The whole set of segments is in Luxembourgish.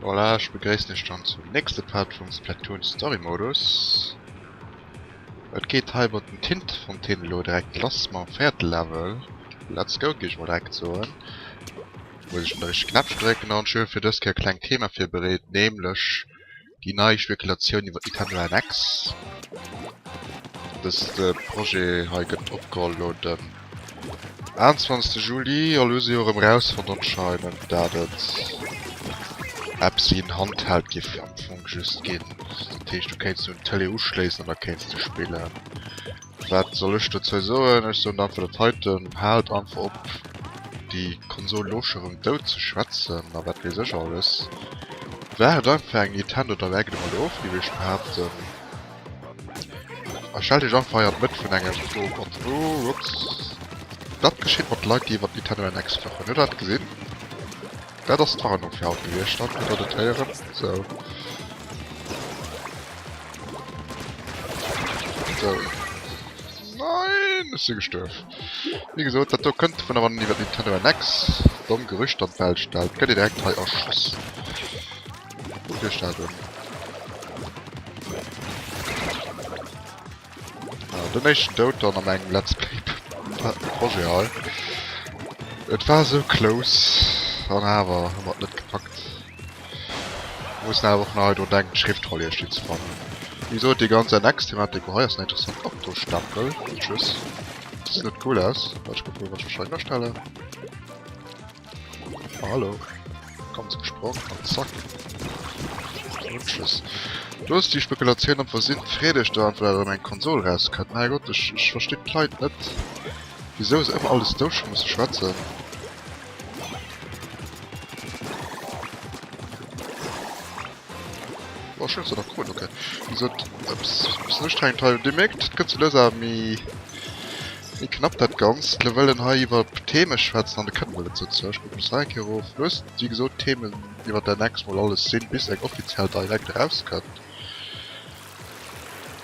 Voilà, ech begréissen iech dann zum nächste Part vum Splatoon Story Modus. Et geet hei mat den Tintfontänen elo direkt lass mam véierte Level. Let's go, géif ech mol direkt soen. Muss ech den richtege Knäppchen drécken an ech hu fir dës Kéier e klengt Thema virbereet, nämlech déi nei Spekulatioun iwwer Nintendo NX. Dëst Projet hei gëtt opgeholl elo den 21. Juli a lo hu se jo erëm rausfonnt anscheinend dat et eppes wéi en Handheld géif am Fong just ginn. Dat heescht du kéints un d'Tëlee uschléissen an da kéints de spillen. Wat soll ech dozou soen? Ech soen einfach dat heiten, haalt einfach op déi Konsol lo scho rëm dout ze schwätzen a wat weess ech alles. Waart einfach eng Nintendo Direct emol of, géif ech behaapten. A stellt iech einfach hei an d'Mëtt vun engem Oh Gott, oh ups. Dat geschitt mat Leit déi iwwer d'Nintendo NX fluchen. Hutt der dat gesinn? Dat ass d'Warnung fir haut gewiescht, dann hutt der et héieren. Sou. Sou. Nein, ech si gestuerf. Wéi gesot, dat do kënnt dovunner, wann een iwwer Nintendo NX domm Gerüchter an d'Welt stellt, gëtt een direkt hei erschoss. Kuckt iech dat un. Ah, den éischten Doud dann a mengem Let's Play Projet hei. Et war sou close, an awer hu mer et net gepackt. Mussen awer och nach hei drun denken d'Schriftroll iergendwéi ze fannen. Wéi gesot déi ganz NX-Thematik, oh hei ass en interessant Octostempel, tschüss, gesit net cool aus, waart ech kucken mol wat ech mech hei ënnerstellen. Hallo, ganz gesprong an zack und tschüss. Do ass déi Spekulatioun einfach sinn, freet iech do einfach dat erëm eng Konsol rauskënnt. Mäi Gott, ech ech verstinn d'Leit net wisou se ëmmer alles dousche musse schwätzen. Oh, schön, dass er noch krut, okay. Wie gesagt, eppes bëssen ustrengend hei. Dir mierkt, et gëtt sou lues awer méi, méi knapp dat Ganzt. Lo wëll en hei iwwer Theme schwätzen an e kënnt mol net dozou. Ech kucken bis hei eng Kéier erof. Loosst, wéi gesot, d'Themen iwwer der Next mol alles sinn, bis eng offiziell Direct erauskënnt.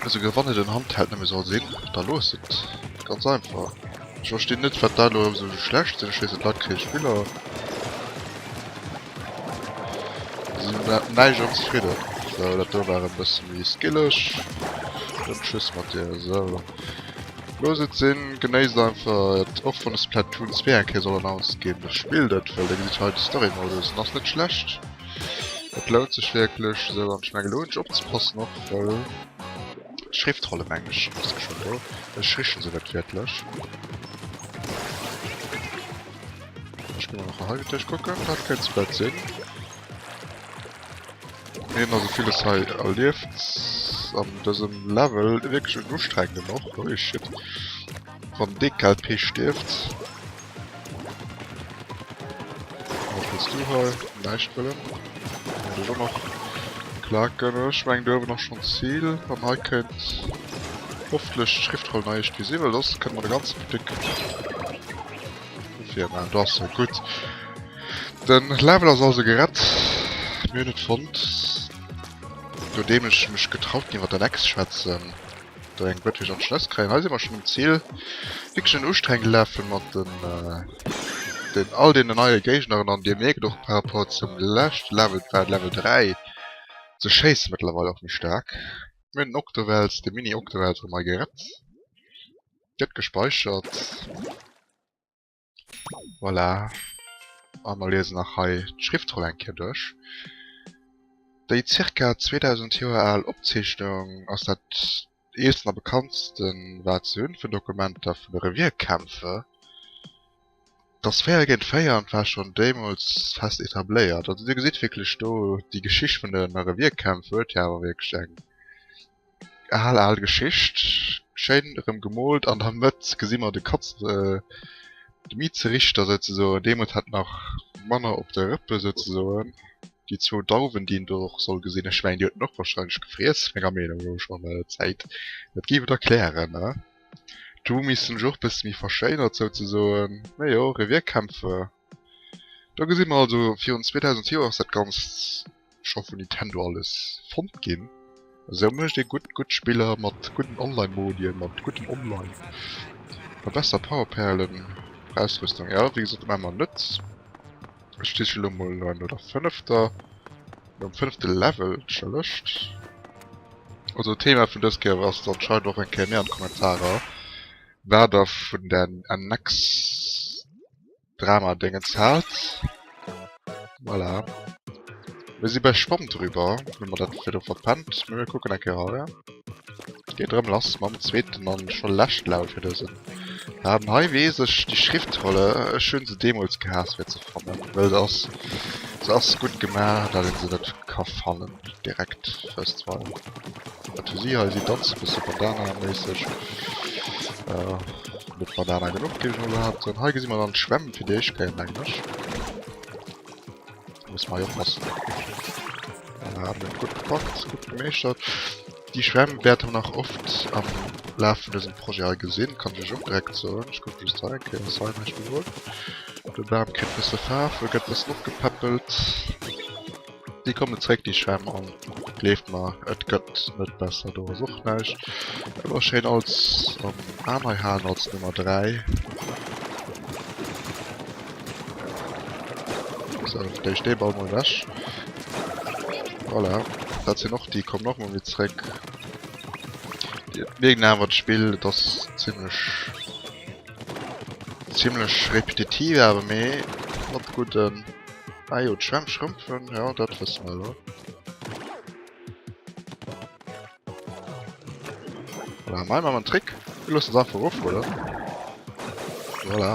Esouguer wann et en Handheld nëmme soll sinn, da loosst et. Ganz einfach. Ech verstinn net wat dat elo esou schlecht sinn. Ech weess net, d'Leit kréie Spiller. Si sinn mat näischt onzefridden. Sou, dat do war e bësse méi skilleg. Dann tschüss mat dir. Sou. Loosst et sinn. Genéisst einfach et. Och wann de Splatoon 2 eng Kéier soll announced ginn, spillt et, well der gesitt hei de Story-Modus, en ass net schlecht. Et lount sech wierklech esou an ech mengen elo hunn ech opzepassen och well d'Schriftrolle mengen ech ass geschwënn do. Ech richen se net wierklech. Ech ginn mol nach hei duerch kucken, dat kéint souwäit sinn. Mir hunn also villes hei erlieft an dësem Level, wierklech en ustrengenden och, holy shit, wann DKLP stierft. Wat wëlls du hei? Näischt wëllen. Wollt ech och nach klaken. Ech mengen do uewen ass schonn d'Zil. An hei kënnt hoffentlech d'Schriftroll nach eischt visibel, soss kënne mer de ganze Buttek dofir maachen. Do ass se. Gutt. Den Level ass also gerett. Mir hunn et fonnt. Nodeem ech mech getraut ginn iwwer den Ex schwätzen. Do eng Bretwich an d'Schnëss kréien. Hei si mer schonn um Ziel. Wierklech en ustrengende Level mat den, den all deenen neie Géigneren an dir mierkt och par rapport zum leschte Level, dat war Level 3, se schéisse mëttlerweil och méi staark. Mir hunn den Octowels, de Mini-Octowels erëm hei gerett. Gëtt gespeichert. Voilà. A mer liesen nach hei d'Schriftroll eng Kéier duerch. Déi zirka 2000 Joer al Opzeechnung ass dat eelsten a bekanntsten, wat se hunn vun Dokumenter vun de Revierkämpfe. Dass 4 géint 4 an war schonn deemools fest etabléiert. Also dir gesitt wierklech do, déi Geschicht vun de Revierkämpf huet jo awer wierklech eng Al al Geschicht, schéin erëm gemoolt. An der Mëtt gesi mer de Katz, de Miezerichter souzesoen. Deemools hat nach manner op de Rëppe souzesoen. Déi zwou Dauwen déi een do och soll gesinn, ech mengen déi huet en och wahrscheinlech gefriess, menger Meenung no schonn Zäit. Dat géif et erklären, ne? D'Wummis hunn ech och bësse méi verschéinert souzesoen. Mee jo, Revierkämpfe. Do gesi mer also, virun 2000 Joer ass dat Ganzt scho vun Nintendo alles fonnt ginn. Esou mécht ee gutt gutt Spiller mat gudden Online-Modien, mat gudden Online. Verbessert Powerperlen, Ausrüstung, jo wéi gesot dat maache mer net. Ech siche lo mol no der fënnefter. Nom fënnefte Level d'Lëscht. Also Thema vun dës Kéier ass dann schreift och eng Kéier mir an d'Kommentarer wat der vun den Annex Drama Dingens haalt. Voilà. Mir si bei Schwamm drüber, hu mer dat virdru verpennt, mee mir kucken eng Kéier hei. Geet erëm lass mam zweeten an scho leschte Level fir dësen. An hei weess ech déi Schriftrolle, ech hunn se deemools gehaasst fir ze fannen, wëll se ass se ass gutt gemaach, dat een se net ka fannen direkt first try. Wat hu si hei? Si danze bësse Bandana-méisseg. Net Bandana genuch géif ech mol behaapten. Hei gesi mer dann d'Schwämm fir déi éischt Kéier mengen ech. Muss mer hei oppassen. Voilà, mir hunn gutt gepackt, gutt gemeeschtert. Déi Schwämm wäerte mer nach oft am Laf vun dësem Projet hei gesinn, kann ech iech och direkt soen. Ech kucke just hei eng Kéier, ass hei näischt geholl. De Bam kritt bësse Faarf, e gëtt bëssen opgepäppelt. Déi kommen zréck, déi Schwämm, an gleeft mer, et gëtt net besser. Do ass och näischt. Ëmmer schéin als am Aen hei halen als Nummer 3. So, déi dee Ball mol ewech. Voilà. Dat sinn och déi kommen och mol méi zréck. Mierken awer d'Spill, et ass zimmlech zimmlech repetitiv awer mee mat gudden Ah jo, d'Schwämm schrëmpfen, jo dat wësse mer elo. Voilà, mei mam en Trick. Wir loossen se einfach erofrullen. Voilà.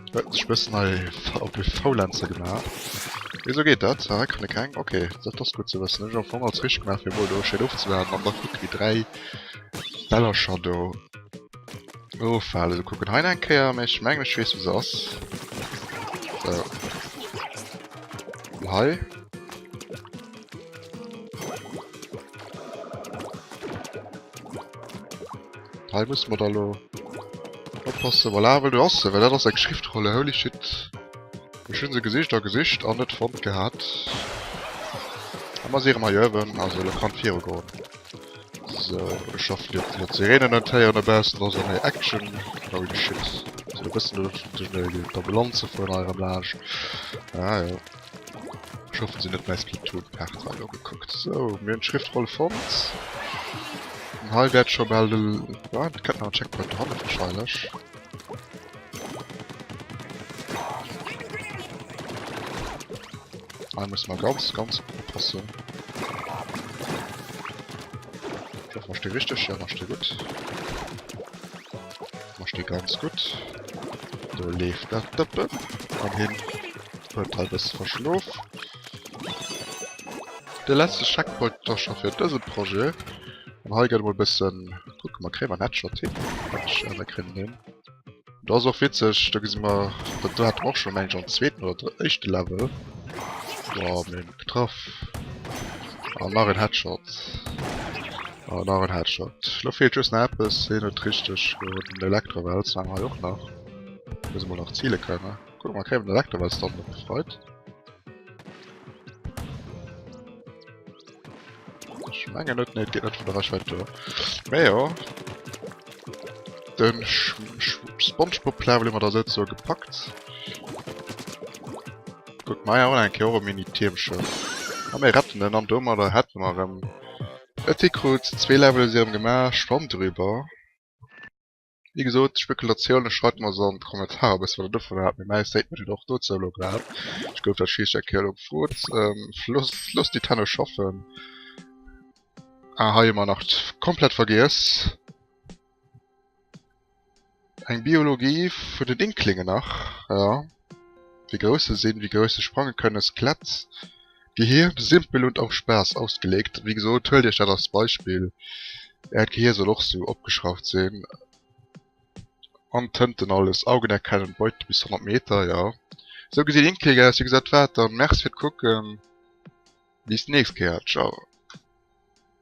Huet sech bëssen hei op e Faulenzer gemaach. Wéisou geet dat? Hei kann e keng. Okay, dat ass gutt ze wëssen. Hunn ech am Fong als richteg gemaach fir emol do schéin ofzewaarden an da kucke wéi 3 Bällercher do eroffalen. Sou, kucken hei nach eng Kéier, mee ech mengen ech weess wou se ass. Sou. Hei. Hei musse mer da lo oppassen. Voilà, well do ass se, well dat ass eng Schriftrolle. Holy shit. Ech hunn se gesicht a gesicht an net fonnt gehat. A mer si erëm hei uewen, also elo kann et viru goen. Sou, ech hoffen dir hutt d'Sirenen net héieren dobaussen, do ass erëm méi Action. Holy shit. Sou e bëssen d'Ambulanze fueren hei erëm laanscht. Ah jo. Ech hoffen se hunn net mäi Splatoon Part hei elo gekuckt. Sou, mir hunn d'Schriftroll fonnt. An hei wäert scho bal de, ah, et kënnt nach en Checkpoint dohanne wahrscheinlech. Hei musse mer ganz, ganz oppassen. Ich hoffe, mer sti richteg. Ja, mer sti gutt. Mer sti ganz gutt. Do leeft dat Dëppen an hien huet hei bësse verschlof. De letzte Checkpoint da scho fir dëse Projet. An hei gëtt emol bëssen, kucke mer, kréie mer en Headshot hin? Ja, da kréie mer hin. Do ass och witzeg, do gesi mer, dat do hate mer och scho meng ech am zweeten oder éischte Level. Boah, mir hunn getraff. An nach en Headshot. An nach en Headshot. Lo feelt just nach eppes, hien huet richteg den Elektrowels, war hei och nach. Muss emol nach zile kënnen. Kucke mer, kréie mer den Elektrowels dann nach befreit. Ech mengen net, nee, et geet net vun der Reichweite do. Mee jo. Den Spongebob-Level hu mer da souzesoe gepackt. Kuck mer, hei och nach eng Kéier och e Mini-Tiermchen. A mir retten en an domadder hätte mer erëm et hikrut. Zwee Levele si erëm gemaach, Schwamm driwwer. Wéi gesot, Spekulatiounen, schreift mer se an d'Kommentarer e bësse wat der dovun haalt. Mee mäi Statement huet och dozou elo gehat. Ech gouf dat schliisslech eng Kéier elo gefrot. Loosst, loosst Nintendo schaffen. Ah, hei hu mer nach komplett vergiess. Eng Biologie vun den Inklingen nach, ja. Wéi grouss se sinn, wéi grouss se sprange kënnen, Skelett, Gehirn, simpel und auf Spaß ausgelegt. Wéi gesot, huelt iech dat als Beispill, äert Gehir soll och sou opgeschrauft sinn. An Tënten alles, Augen erkennen, Beute bis 100 Meter, jo. Sou gesinn Inklinge aus. Wéi gesat, wat dann, Merci fir d'Kucken, bis d'nächst Kéier, ciao.